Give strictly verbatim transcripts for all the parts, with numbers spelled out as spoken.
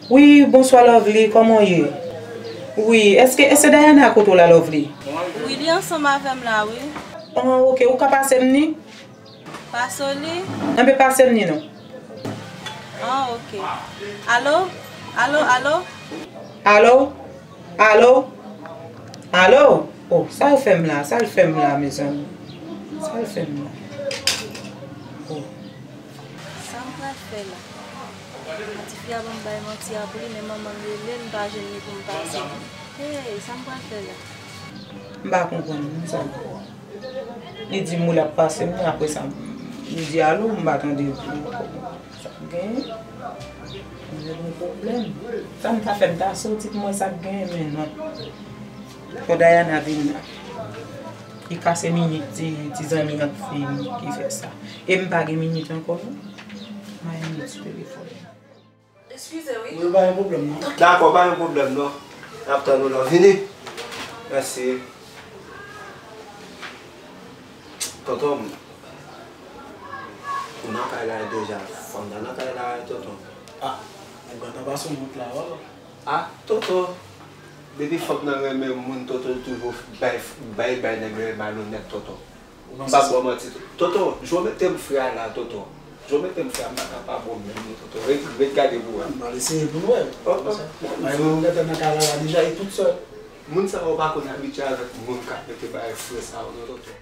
Wi, bonswa Lovely, kòman w ye? Wi, èske, èske Dayana kote w la, Lovely? Wi, li ansanm avè m la, wi. An, oke, ou ka pase m ni? Pase w li? Enben, pase m ni non. An, oke. Alo? Alo, alo? Alo? Alo? Alo? Oh, sa l fè m la? Sa l fè m la, mezanmi? Sa l fè m la? Oh. Sa m pral fè la? A, tifi a ban m bay manti a pou li, men manman l rele l, m pa jwenn li pou m pase. Hey, sa m pral fè la? M pa konprann non, sa. Li di m wi l ap pase m, men apre sa, m di alo, m pa tande l. Sa k genyen? Mwen gen yon pwoblèm. Sa m ta fè, m ta soti pou m wè sa k genyen, men non. Fò Dayana vin la. Li kase minit ti, ti zanmi an ki, ki fè sa. E m pa gen minit ankò, non. M a yon ti telefòn. Eskize, wi. Wi, pa gen pwoblèm, non. Dakò, pa gen pwoblèm, non. N ap tann ou la. Vini. Mèsi. Tonton, ou nan kay la deja. Fanm nan nan kay la, tonton. Ah, nèg la ta pase yon bout la, wi. Ah, tonton. Depi fanm nan renmen moun, tonton, l toujou bay, bay, bay nèg la malonèt, tonton. M p ap ba w manti, tonton. Tonton, jan w mete m frè a la, tonton. Jan w mete m frè a, m pa ka pa ba w menm non, tonton. Ret, ret gade pou wè. N al eseye pou n wè. Oh, oh. Bay moun gentan nan kay la deja, e tout sèl. Moun sa yo pa konn abitye avèk moun k ap mete bagay frè sa yo non, tonton.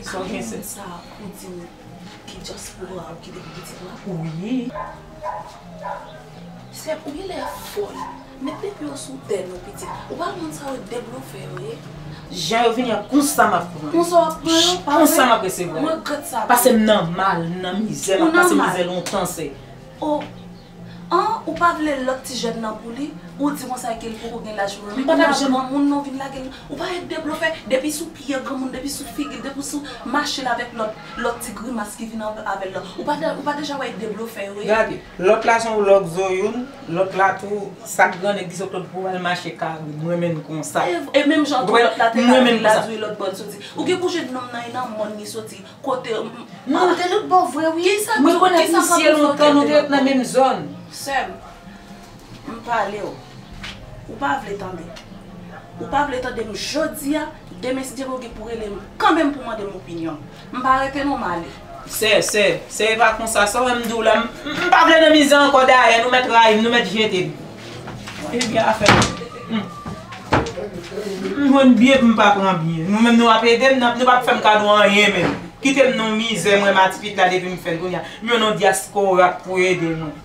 Sa w gen, sè? Moun sa ou di m ki dyaspora ou ki depi pitit la? Wi. Sè, ou genlè fòl. Met pye w sou tè nou, pitit. Ou pa wè moun sa yo de blofè yo ye? Jan yo vini an, konsa m ap pran yo. Konsa w ap pran yo? Pa vre? Konsa m ap resevwa yo. Mwen regrèt sa. Pase m nan mal, m nan mizè, m ap pase mizè lontan, sè. Oh. An, ou pa vle lòt ti jèn nan pou li, ou di konsa ke l poko gen laj pou li. Men kounye a granmoun nan vin lage l. Ou pa wè de blofè, depi sou pye granmoun, depi sou figi l, depi sou mache l avèk lòt, lòt ti grimas ki vin avè l la. Ou pa de, ou pa deja wè de blofè yo ye? Gade, lòt la se yon lòk zo youn, lòt la tou, sa grannèg ki sot lòt pou al mache kare, m renmen l konsa. E, e menm jan tou lòt la te kare, l la di wi lòt bò l soti. Ou gen pou jwenn nonm nan e nan mòn li soti. Kote, m, m, non, te lòt bò vre, wi. Kisa, mwen konèt misye lontan, nou te ret nan menm zòn. Sè m, m pale w. Ou pa vle tande. Ou pa vle tande m jodi a, demen si Dye vle ou gen pou rele m kanmenm pou mande m opinyon m. M pa rete non, m ale. Sè, sè, sè, e pa konsa, sa w wè m di w la, m, m, m pa vle nan mizè ankò, dayè, nou mèt rayi m, nou mèt jete m. Ebyen, afè m. M jwenn byen pou m pa pran byen. Nou menm nou ap ede m, n ap, nou p ap fè m kado anyen menm. Kite m nan mizè mwen, m a ti pitit la depi m fèt kounye a. M jwenn yon dyaspora k pou ede mwen.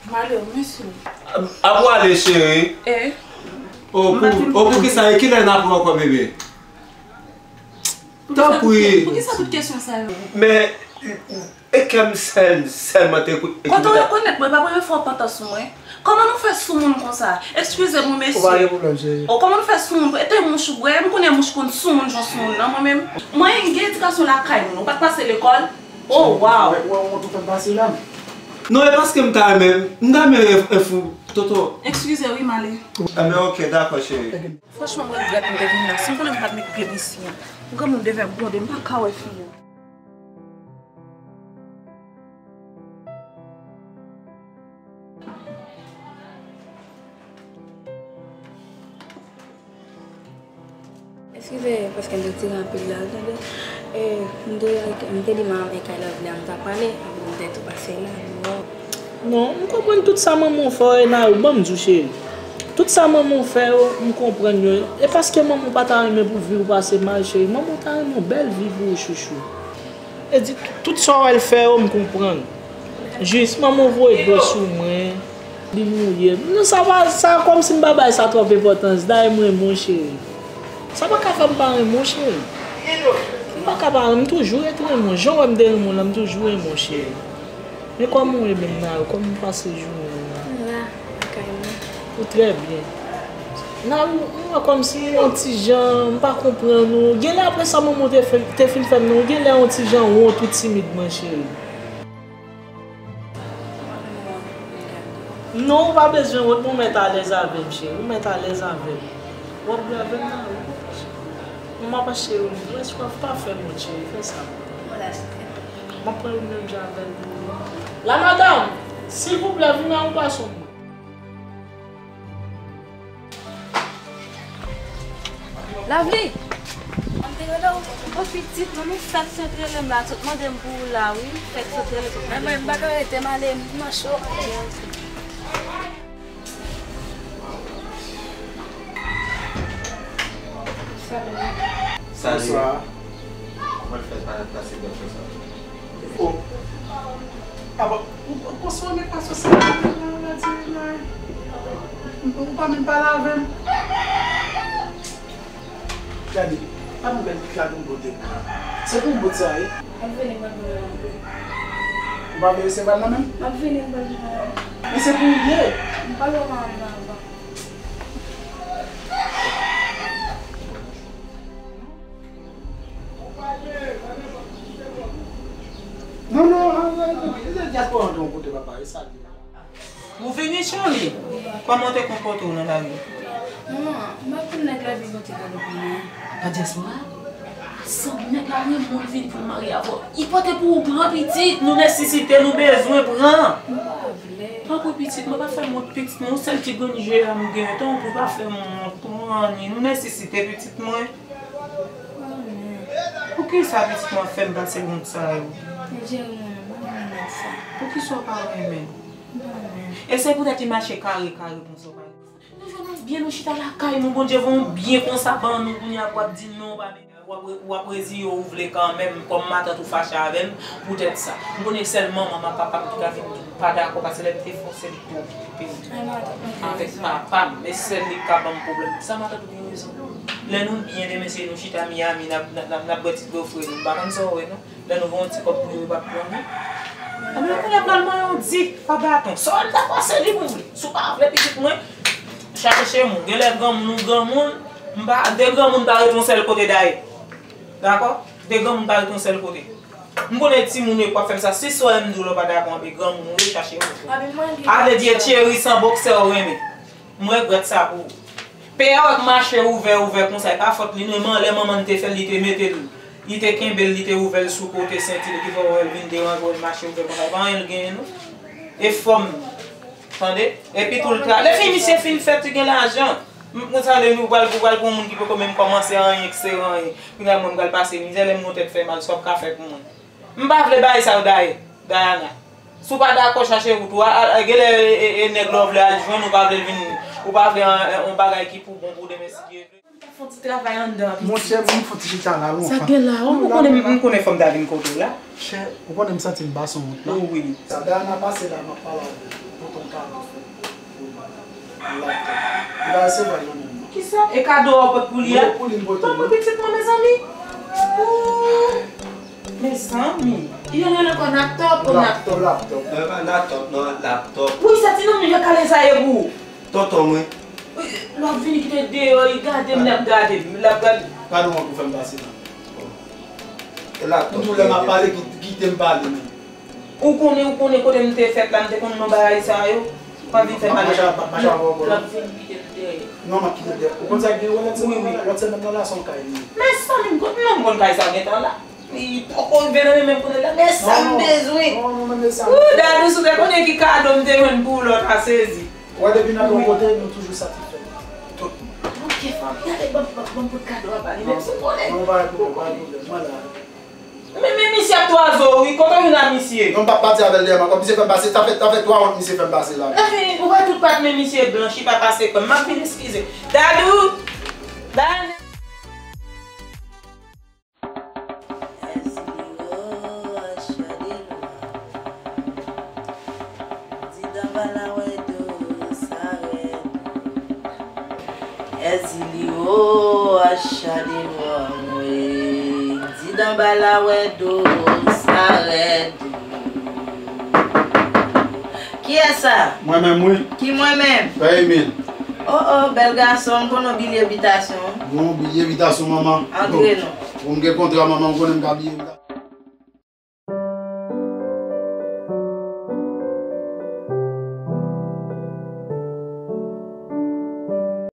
M ale wi, mèsi. Ap w ale, cheri? E? O, pou, o, poukisa? E kilè n ap wè ankò, bebe? Tanpri. Poukisa tout kesyon sa yo? Men, e kè m sèl, sèlman te koute. Kote w rekonèt mwen, pa premye fwa w pantan sou mwen. Kòman nou fè sou moun konsa? Eskize m wi, mesye. Ou pa gen pwoblèm, cheri. O, kòman nou fè sou moun? E te mouch ou bwè? M konnen mouch konn sou moun jan sou moun nan, mwen menm. Mwen gen edikasyon lakay mwen. Ou pa t pase lekòl? O, waw. Wè, wè, wè, tout ap pase la. Non, e paske m ta renmen, m ta renmen, e, e fou, Toto. Eskize wi, m ale. Enben, oke, dakò, cheri. Franchman, m regrèt m te vin la. Si m konnen m pa t met pye m isi an. Granmoun devè gwonde, m pa ka wè fi an. Eskize, paske m te tire anpil la, tande. E, m te, m te di manman m e kay la vle a, m ta pale, m te tou pase la, m wè w. Non, m konprann tout sa manman w fè w, Enayou, ban m di w, cheri. Tout sa manman w fè yo, m konprann yo. E paske manman w pa ta renmen pou vi w pase mal, cheri. Manman w ta renmen yon bèl vi pou ou, chouchou. E di, tout sa w wè l fè yo, m konprann. Jis, manman w voye dlo sou mwen. Li mouye m. Non, sa pa, sa kòmsi m pa bay sa twòp enpòtans. Dayè m renmen w, cheri. Sa pa ka fè m pa renmen w, cheri. M pa ka pa renmen, m toujou ret renmen w. Jan w wè m te renmen w lan, m toujou renmen w, cheri. Men kòman w ye menm, Nayou? Kòman w pase jounen an? M la, lakay mwen. Ou trè byen. Nayou, m wè kòmsi yon ti jan, m pa konprann ou. Genlè apre sa manman w te fè, te fin fè m nan, ou genlè yon ti jan wont ou timid mwen, cheri. Non, ou pa bezwen wont, men w mèt alèz avè m, cheri. Ou mèt alèz avè m. W ap byen avè m, non? Manman pa cheri, m, rès pa, pa fè m wont, cheri. Fè sa. Bon, la, se trè byen. Apre l menm jan avè l tou. La madanm, silvouplè, vin la yon pwason. Lovely! An te rele w? O pitit, manmi fèk sot rele m la, sot mande m pou ou la, wi. Fèk sot rele m. Mwen, mwen, m pa ka rete, m ale, m nan cho. Salut. Salut. Bonswa. Kòman l fè pa pase bèl konsa? Oh. Ah bon, ou, ou, ou pa menm pale avè m. Gade, pa nou bèl kado bote. Se pou bout sa, wi. M ap vini, m ap vini. Ou pa vle resevwa l nan men m? M ap vini, m ap vini. Men se pou ou l ye. M pale w nan men m avan. Non, non, non, non, non, non, dyaspora an te yon kote, papa, e sa l ye. Ou vini, Charlie? Kòman w te konpòte w nan lari? Manman, m pa konn nèg la vin pote kado pou mwen. Pa dyaspora? Sa nèg la renmen w, l vin pou l marye avè w. Li pote pou ou pran pitit, nou nesesite, nou bezwen pran. M pa vle. Tanpri pitit mwen, pa fè m wont pitit mwen, yon sèl ti grenn je a m gen, tanpri pa fè m wont, pran li, nou nesesite pitit mwen. Poukisa pitit mwen ap fè m pase wont sa yo? Poukisa w pa renmen? E se poutèt li mache kare kare konsa w pa renmen? Nou jwenn yon byen, nou chita lakay nou, Bondye voye yon byen konsa ban nou, kounye a w ap di non, w ap, w ap, w ap reziye w, ou vle kanmenm, kòm matant ou fache avè m poutèt sa. M konnen sèl manman m ak papa m ki ka vin di m pa dakò, paske lè m te fòse l, li te okipe m avèk papa m, e sèl li k ka ban m pwoblèm. Sa matant ou gen rezon. Lè nou byen demen, se nou chita Miami, n ap, n ap, n ap, n ap bwè ti dlo fre nou. M pa konn sa w wè, non. Lè nou voye yon ti kòb pou yo, yo p ap pran, non. Anben, kounye a pral manyen w di pa baton. Sa w ta pase li pou vle. Si w pa vle pitit mwen, chache moun. Genlè granmoun ou granmoun, m pa, de granmoun pa ret yon sèl kote dayè. Dakò? De granmoun pa ret yon sèl kote. M konnen timoun yo k ap fè m sa. Si sè m di w lè w pa dakò, anben granmoun ou ye, chache moun. A vle di e Thierry san bòksè w renmen. M regrèt sa pou ou. Pè a w k mache ouvè, ouvè konsa, e pa fòt li non, men lè manman l te fè l, li te mete l, li te kenbe l, li te ouvè l sou kote senti l, ki fè w wè l vin deranje w, l mache ouvè konsa, e pa anyen l genyen non. E fòm, tande? Epi tou l tra-, lè fi misye fin fèt, li gen lajan. M, m tande nou pral, pou pral pou moun ki poko menm kòmanse anyen, ki se anyen. Kounye a mwen m pral pase mizè, lè m gen yon tèt fè mal, sa w ap ka fè pou mwen? M pa vle bagay sa yo dayè, Diana. Si w pa dakò, chache wout ou. A, a, a, genlè e, e, e nèg la w vle al jwenn, ou pa vle l vin, ou pa vle an, an, yon bagay ki pou bon pou demen si Dye vle. M ta fè yon ti travay anndan, pitit. Monchè, m fè yon ti chita la, non. Sa k gen la? Ou konnen, m konnen fò m ta vin kote w la. Chè, ou konnen m santi m pa sou wout la. Wi. Sa Diana pase la, m ap pale avè l. Pote yon kado fè pou mwen. Laptop. Li pa resevwa l non menm non. Kisa? E kado a w pot pou li a? Wi, pou li m pote l. Tanpri pitit mwen, mezanmi. Ooh. Mezanmi. Yo rele ankò laptop ou laptop? Laptop. Non, e pa laptop, non, laptop. Wi, sa ti nonm yo kale sa ye pou ou. Tonton mwen. Wi, lè w ap vini kite deyò, li gade m, l ap gade m, l ap gade. Kado a pou fè m pase la. E laptop. M tou lè m ap pale, ki-, kite m pale menm. Ou konnen, ou konnen kote m te fèt la, m te konn non bagay sa yo. Pa vin fè m ale. Mache, mache avè w, bro. L ap vin kite m dèyè. Non, m ap kite l dèyè. Ou konn sa k gen Roland sèmèn nan la? Wi, wi. Lòt sèmèn nan la, se yon kay li ye. Mezanmi, m konn, non, m konn kay sa gentan la. Li poko rive nan men m kounye a la, men sa m bezwen. Non, non, non, men sa m bezwen. Ooh, Dadou, si w te konnen ki kado m te jwenn pou ou lè w ta sezi. Ou wè, depi n ap yon kote, nou toujou satisfè. Tout. Ok, fanmi, gade, ban, ban, ban m pote kado a ba li, menm si w konnen. Non, pa gen pwoblèm, pa gen pwoblèm. Mwen la. Men, men misye ap twaze w, wi. Kote w jwenn a misye? Non, m p ap pati avè l dèyè m ankò. Misye fè m pase. Sa fè, sa fè twa wont misye fè m pase la. Lè fini, ou wè tout pat men misye blanch, li pa pase krèm. M ap vin eskize. Dadou! Dane! Èzili o, chadi lwa. Didan bala wè do sa rèd. Èzili o, chadi lwa mwe. Didan bala wè do sa rèd. Kiyès sa? Mwen menm, wi. Ki mwen menm? Pè Emil. Oh, oh, bèl gason, m konnen w bilye bitasyon. Bon, bilye bitasyon, manman. Antre non. Bon, m gen kontra, manman, m konnen m ka bilye bitasyon.